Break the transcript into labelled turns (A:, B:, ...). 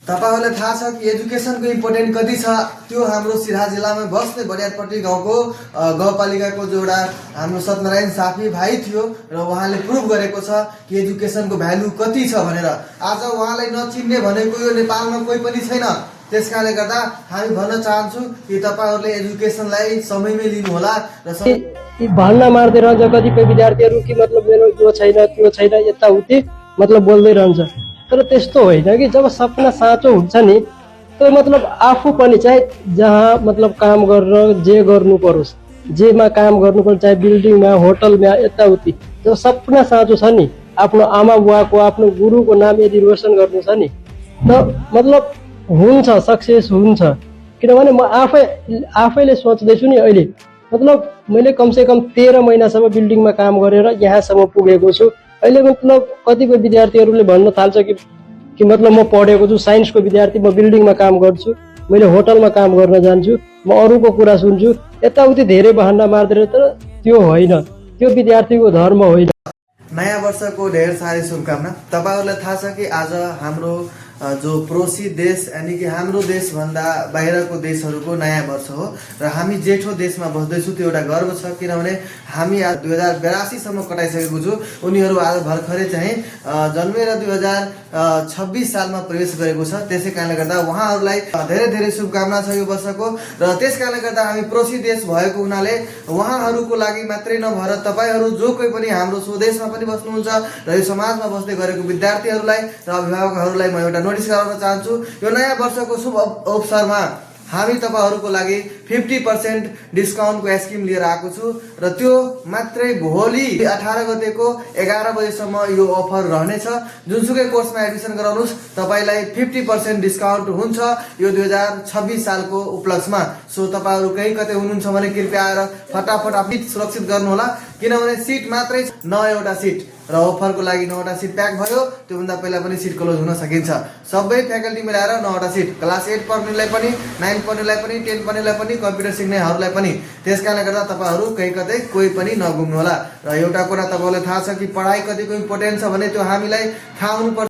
A: तपाईहरुलाई थाहा छ कि एजुकेसनको इम्पोर्टेन्ट कति छ। त्यो हाम्रो सिराहा जिल्लामा बस्ने बरियारपट्टि गाउँको गाउँपालिकाको जो एउटा हाम्रो सत्यनारायण साफी भाइ थियो र उहाँले प्रुभ गरेको छ कि एजुकेसनको भ्यालु कति छ भनेर। आज उहाँलाई नचिन्ने भनेको यो नेपालमा कोही पनि छैन। त्यसकारणले गर्दा हामी भन्न चाहन्छु कि तपाईहरुले एजुकेसनलाई समयमै लिनु होला र
B: भन्न मार्दै रहन्छ कतिपय विद्यार्थीहरू कि मतलब मेरो यो छैन त्यो छैन यताउति मतलब बोल्दै रहन्छ। तर त्यस्तो होइन कि जब सपना साँचो हुन्छ नि त्यो मतलब आफू पनि चाहे जहाँ मतलब काम गरेर जे गर्नु परोस्, जेमा काम गर्नु पर्छ, चाहे बिल्डिङमा होटलमा यताउति जब सपना साँचो छ नि आफ्नो आमा बुवाको आफ्नो गुरुको नाम यदि रोशन गर्नु छ नि त मतलब हुन्छ, सक्सेस हुन्छ। किनभने म आफैले सोच्दैछु नि अहिले मतलब मैले कमसेकम 13 महिनासम्म बिल्डिङमा काम गरेर यहाँसम्म पुगेको छु। अहिले मतलब कतिपय विद्यार्थीहरूले भन्न थाल्छ कि मतलब म पढेको छु, साइन्सको विद्यार्थी, म बिल्डिङमा काम गर्छु, मैले होटलमा काम गर्न जान्छु, म अरूको कुरा सुन्छु, यताउति धेरै बहाना मार्दै। तर त्यो होइन, त्यो विद्यार्थीको धर्म होइन।
A: नयाँ वर्षको ढेर सारी शुभकामना। तपाईहरुलाई थाहा छ कि आज हाम्रो जो पडोसी देश यानी कि हाम्रो देशभन्दा बाहिरको देशहरूको नयाँ वर्ष हो र हामी जेठो देशमा बस्दैछौँ। त्यो एउटा गर्व छ किनभने हामी आज 2082 सम्म कटाइसकेको छु। उनीहरू आज भर्खरै चाहिँ जन्मेर 2026 सालमा प्रवेश गरेको छ। त्यसै कारणले गर्दा उहाँहरूलाई धेरै धेरै शुभकामना छ यो वर्षको। र त्यस कारणले गर्दा हामी पडोसी देश भएको हुनाले उहाँहरूको लागि मात्रै नभएर तपाईहरु जो कोही पनि हाम्रो स्वदेशमा पनि बस्नुहुन्छ र यो समाजमा बस्दै गरेको विद्यार्थीहरूलाई र अभिभावकहरूलाई म एउटा नोटिस गराउन चाहन्छु। यो नयाँ वर्षको शुभ अवसरमा हामी तपाईहरुको लागि 50% डिस्काउन्टको स्किम लिएर आएको छु र त्यो मात्रै भोलि 18 गतेको 11 बजेसम्म यो अफर रहनेछ। जुनसुकै कोर्समा एडमिसन गराउनुस् तपाईलाई 50% डिस्काउन्ट हुन्छ यो 2026 सालको उपलक्ष्यमा। सो तपाईहरु कहीँ कतै हुनुहुन्छ भने कृपया आएर फटाफट आफ्नो सुरक्षित गर्नुहोला किनभने सिट मात्रै 9 सिट र अफरको लागि 9 सिट प्याक भयो। त्योभन्दा पहिला पनि सिट क्लोज हुन सकिन्छ। सबै फ्याकल्टी मिलाएर 9 सिट, क्लास 8 पढ्नेलाई पनि, 9 पढ्नेलाई पनि, 10 पढ्नेलाई पनि, कम्प्युटर सिक्नेहरूलाई पनि। त्यसकारणले गर्दा तपाईहरु कहीँ कतै कोही पनि नघुम्नु होला। र एउटा कुरा तपाईलाई थाहा छ कि पढाइ कतिको इम्पोर्टेन्ट छ भने त्यो हामीलाई थाहा हुनुपर्छ।